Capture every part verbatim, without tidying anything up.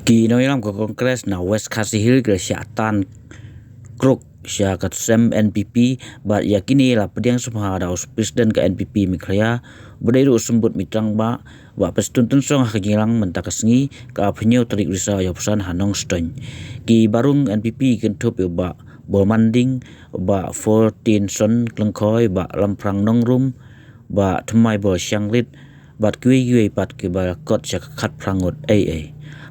Ki nongïalam ka Congress na West Khasi Hills ki la shah tan kruk sha ka sem N P P, bad ïa kine la pdiang sngewbha da u President ka N P P Meghalaya, u ba dei ruh u Symbud Mitrang Bah, ba Prestone Tynsong ha ka jingïalang mynta ka sngi, ka arphew hynñiew tarik Risaw ïa u Psan ha Nongstoiñ. Ki ba rung N P P kynthup ïa u Bah Bormanding, u Bah Fortinson Lyngkhoi, u Bah Lamphrang Nongrum, u Bah Thymmai Bor Shangrit, bad kiwei kiwei pat ki ba kot sha ka khatphra ngut ei ei.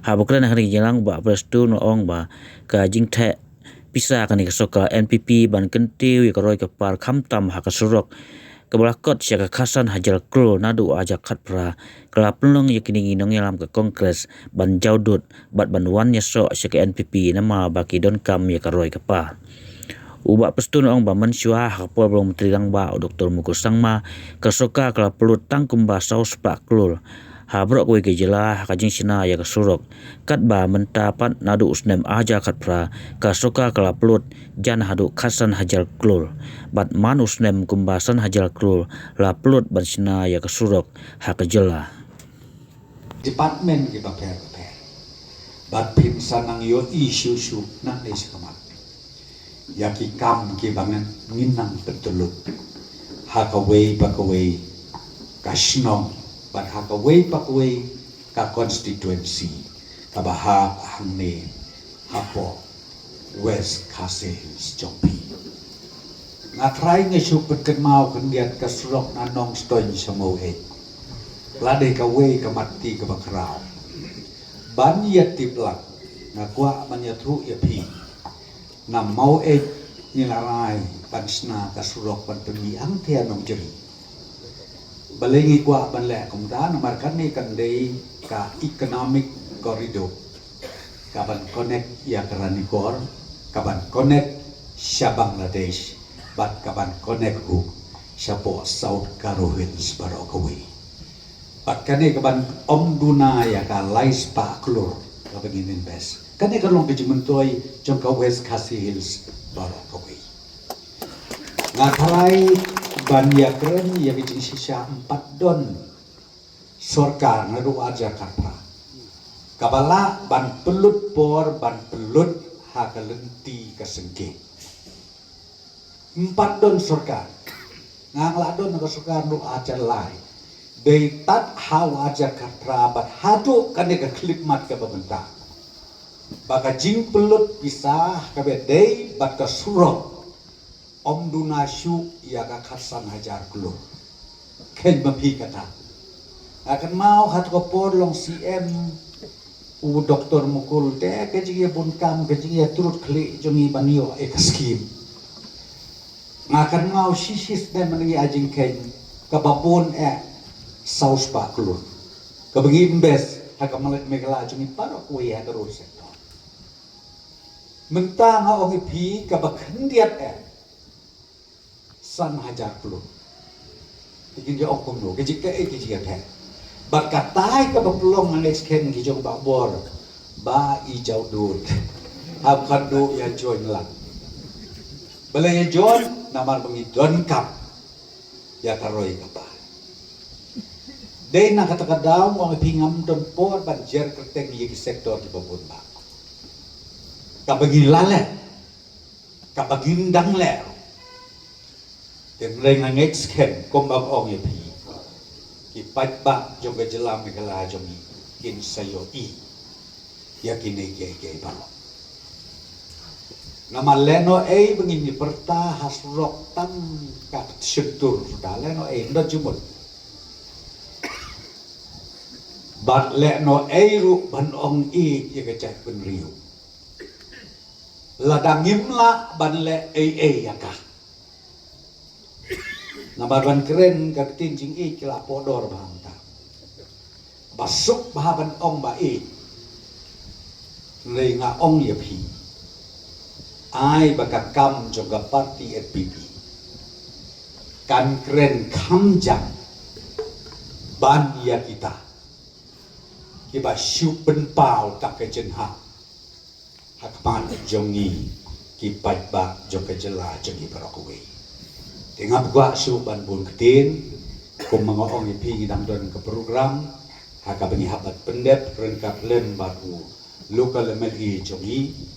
Haba kren ha kane ka jingïalang, u Bah Prestone u ong ba ka jingtheh pisa kane ka sorkar N P P ban kyntiew ïa ka roi ka par khamtam ha ka surok kaba la kot sha ka khatsan hajar klur naduh arhajar khatphra, ka la pynlong ïa kine ki nongïalam ka Congress ban jaw dud bad ban wan ïasoh sha ka N P P namar ba ki donkam ïa ka roi ka par. U Bah Prestone u ong ba mynshuwa ha ka por ba u Myntri Rangbah u Doktor Mukul Sangma, ka sorkar ka la pynlut tang kumba saw spah klur ha baroh kawei ka jylla ha ka jingshna ïa ka surok, katba mynta pat naduh u snem arhajar khatphra, ka sorkar ka la pynlut jan haduh khatsan hajar klur, bad man u snem kumba san hajar klur la pynlut ban shna ïa ka surok ha ka jylla. Department kiba pher bapher, bad phin sa nang ïohi shuh shuh nangne shakhmat ïa ki kam kiba ngin, ngin nang pyntyllut ha kawei pa kawei ka shnong, bad ha kawei pa kawei ka constituency kaba hap hangne hapoh West Khasi Hills jong phi. Nga trai nga shu pynkynmaw khyndiat, ka surok na Nongstoiñ sha Maweit la dei kawei ka matti kaba khraw. Ban ïa tip lang, nga kwah ban ïathuh ïa phi, na Maweit ngi la rai ban shna ka surok ban pynmih hangthia Nongjri. Balei ngi kwah ban leh kumta? Namar kane kan dei ka economic corridor, ka ban connect ïa ka Ranikor, ka ban connect sha Bangladesh, bad ka ban connect ruh shapoh South Garo Hills baroh kawei. Bad kane ka ban ym duna ïa ka lai spah klur kaba ngin invest. Kane ka long ka jingmyntoi jong ka West Khasi Hills baroh kawei. Nga trai ban ïakren ïa ka jingshisha, ym pat don sorkar naduh arhajar khatphra kaba lah ban pynlut por ban pynlut ha ka lynti ka sengke. Ym pat don sorkar. Nga la don ha ka sorkar naduh arhajar lai. Dei tad ha u arhajar khatphra bad haduh kane ka khyllipmat kaba mynta, ba ka jingpynlut pisa kaba dei bad ka surok ym duna shuh ïa ka khatsan hajar klur. Kheiñ ma phi kata. Nga kynmaw ha kato ka por long C M u Doktor Mukul, te ka jingïabun kam, ka jingïatrud khlieh jong ngi ban ïoh ïa ka skim. Nga kynmaw shi shi snem mynta ngi ai jingkheiñ kaba bun eh saw spah klur kaba ngi invest ha ka Meghalaya jong ngi baroh kawei ha ka road sector. Mynta nga ong ïa phi kaba khyndiat eh san hajar klur. Te kin ïa ong kumno, ka jingeh, ka jingeh. Bad katai kaba pynlong, nga ngeit skhem ki jong Bah Bor ba i jaw dud. Hap khadduh ïa join lang. Balei ïa join? Namar ba ngi donkam ïa ka roi ka par. Dei na kata ka daw nga ong ïa phi ngam don por ban jer kyrteng ïa ki sector kiba bun bah. Kaba ngi la leh, kaba ngin dang leh. Te hynrei nga ngeit skhem kumba nga ong ïa phi, ki paidbah jong ka jylla Meghalaya jong ngi kin sa ïohi ïa kine kiei kiei baroh. Namar lehnohei ba ngin ïa pyrta ha surok tang ka shyntur suda, lehnohei ym don jingmut. Bad lehnohei ruh ban ong ïeit ïa ka jaitbynriew. Lada ngim lah ban leh ei ei ïa ka. Namar ban kren ka ktien jingïeit ka la pohdor bha mynta. Ba suk bha ban ong ba ïeit. Hynrei nga ong ïa phi, ai ba ka kam jong ka party N P P kan kren kham jam ban ïa kita kiba shu pynpaw tang ka jingha ha khmat jong ngi ki paidbah jong ka jylla jong ngi baroh kawei. Te ngam kwah shuh ban bun ktien, kumba nga ong ïa phi, ngi dang don ka program ha kaba ngi hap ban pyndep ryngkat lem bad u local M L A jong i.